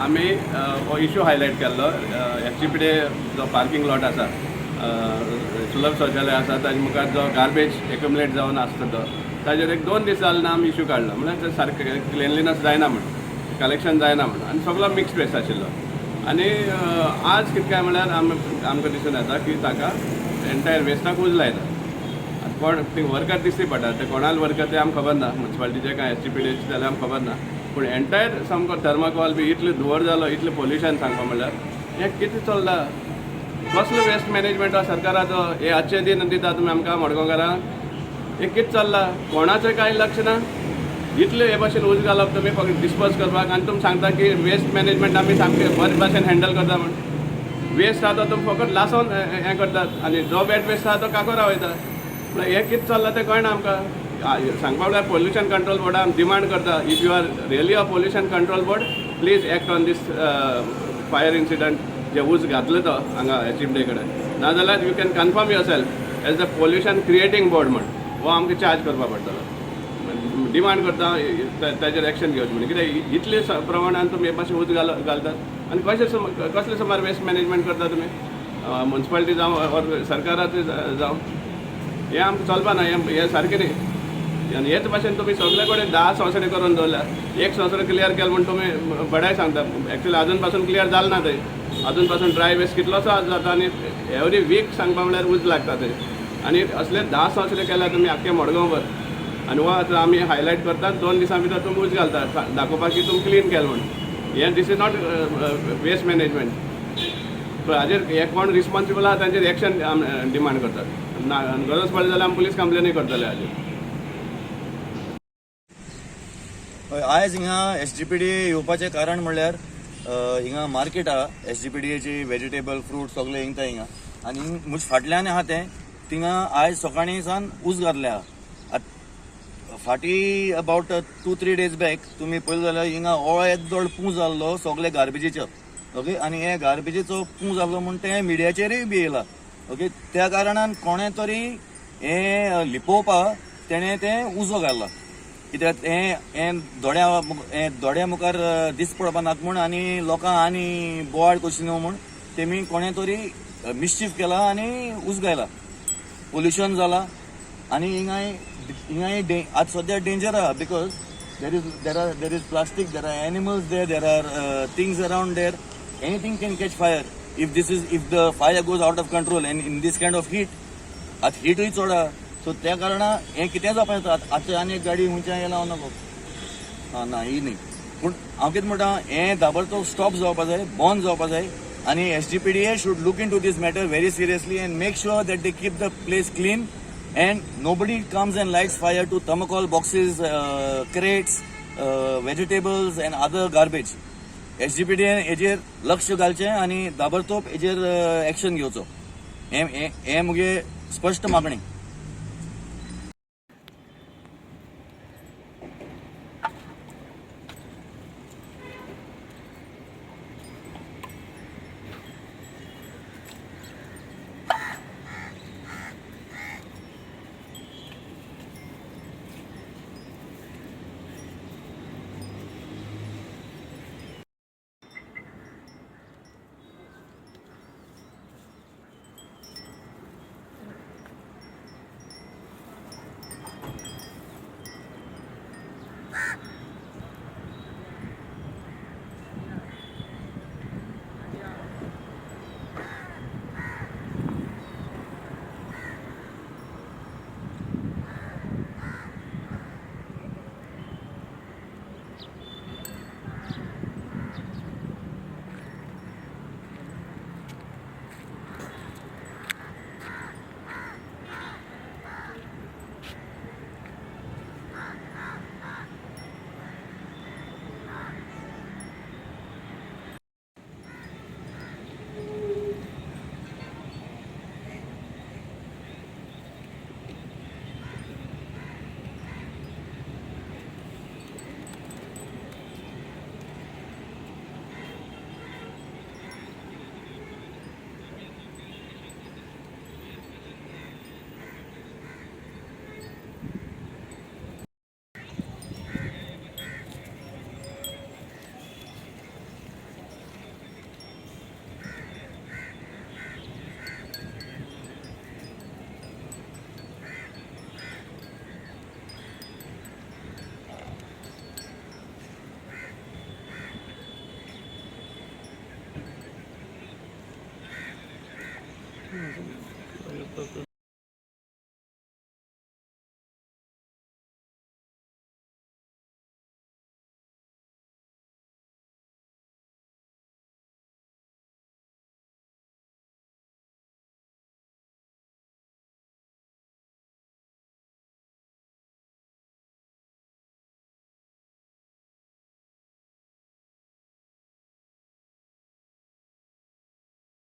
आमी हो issue highlight केल्लो. एसजीपीडीए जो पार्किंग लॉट आसा, सुलभ शौचालय आसा, ताजे मुखार जो गार्बेज एक्युमुलेट जावन आसता तो, ताजेर एक 2 दीस जाले ना आमी इशू काडलो. म्हणल्यार ते सारकें क्लिनलीनस जायना म्हण, कलेक्शन जायना म्हण आनी सगलो मिक्स्ड वेस्ट आशिल्लो. आनी आज कितें काय म्हणल्यार आमकां दिसून येता की ताका एंटायर वेस्टाक उज लायता. आनी कोण ती वर्कर दिसती पडटा, ते कोणाल वर्कर ते आमकां खबर ना, मुन्सिपालिटीचे काय एसजीपीडीचे जाल्यार आमकां खबर ना. पूण एंटायर सामको थर्माकॉल बी इतलो धुंवर जालो, इतलें पोल्युशन, सांगपा म्हणल्यार हें कितें चल्लां? कसलो वेस्ट मॅनेजमेंट आसा सरकाराचो? हे आजचे दिन दिता तुमी आमकां मडगांवकारांक. हें कितें चल्लां? कोणाचें कांय लक्ष ना. इतले हे भाशेन उज घालप तुमी फक्त डिस्पोज करपाक आनी तुमी सांगता की वेस्ट मॅनेजमेंट आमी सामकें बरे भाशेन हँडल करता म्हण. वेस्ट आहा तो तुमी फकत लासोन हें करतात आनी जो वेट वेस्ट आहा तो काकोरा वयता. म्हळ्यार हें कितें चल्लां तें कळना आमकां. सांगपा म्हळ्यार पोल्युशन कंट्रोल बोर्डान डिमांड करता, if you are really a pollution control board, please act on this fire incident जे उज घातलो तो हांगा एचएमडी कडेन. नाजाल्यार you can confirm yourself as the pollution creating board म्हण हो आमकां चार्ज करपा पडटलो. डिमांड करता ताजेर एक्शन घेवचें म्हण. कित्याक इतले प्रमाणान तुमी हे भाशेन उज घालतात आनी कशें कसले सुमार वेस्ट मॅनेजमेंट करता तुमी, मुन्सिपालिटी जावं ऑर सरकाराचें जावं, हें आमकां चलपा ना. हें हें सारकें न्ही. आनी हेच भाशेन तुमी सगळे कडेन 10 संवसारी करून दवरल्या. एक संवसार क्लियर केलो म्हूण तुमी बडाय सांगता. एक्चुअली अजून पासून क्लियर जालें ना थंय. अजून पासून ड्राय वेस्ट कितलोसो जाता आनी एवरी वीक सांगपा म्हणल्यार उज लागता थंय. आनी असले 10 संवसारी केल्या तुमी आख्खे मडगांवभर आनी हो आतां आमी हायलायट करतात, 2 दिसां भितर तुमी उज घालता दाखोवपाक की तुमी क्लीन केलें म्हूण. हें this is not waste management. हाजेर हे कोण रिस्पॉन्सिबल आहा तांचेर एक्शन डिमांड करतात ना. गरज पडली जाल्यार आमी पुलीस कंप्लेनूय करतले हाजेर. हय, आयज हिंगा एसजीपीडी येवपाचें कारण म्हणल्यार हिंगा मार्केट आहा एसजीपीडीएची, वेजिटेबल, फ्रूट सगळे हिंगता हिंगा. आनी म्हजे फाटल्यान आहा तें, थिंगा आयज सकाळीं सावन उज घातले आहा. फाटीं about 2-3 days back तुमी पळयलें जाल्यार हिंगा हो येदोळ पूं जाल्लो सगळे गार्बेजीचो, ओके. आनी हे गार्बेजीचो पूं जाल्लो म्हूण तें मिडियाचेरूय बी येयला, ओके. त्या कारणान कोणें तरी हें लिपोवपाक तेणें तें उजो घाला, कित्याक हें हें दोळ्या हें दोळ्या मुखार दीस पडपा नाका म्हूण आनी लोकांक आनी बोवाळ करची न्हू म्हूण तेमी कोणें तरी मिसचीफ केला आनी उज घायला. पोल्युशन जाला आनी हिंगाय हिंगाय आज सद्या डेंजर आहा because there is plastic, there are animals there, there are things around there. Anything can catch fire if the fire goes out of control and in this kind of heat. आतां हिटूय चड आहा, so त्या कारणान हें कितें जावपा येता. आतां आनी एक गाडी खंयच्यान येयला हांव नको. हा ना, ही न्ही. पूण हांव कितें म्हणटा, हें ताबडतोब स्टॉप जावपा जाय, बंद जावपा जाय आनी SGPDA should look into this matter very seriously and make sure that they keep the place clean and nobody comes and lights fire to thermocol boxes, crates, vegetables and other garbage. SGPDA हेजेर लक्ष घालचें आनी ताबडतोब हेजेर action घेवचो, हें हें हें मुगे स्पश्ट मागणी.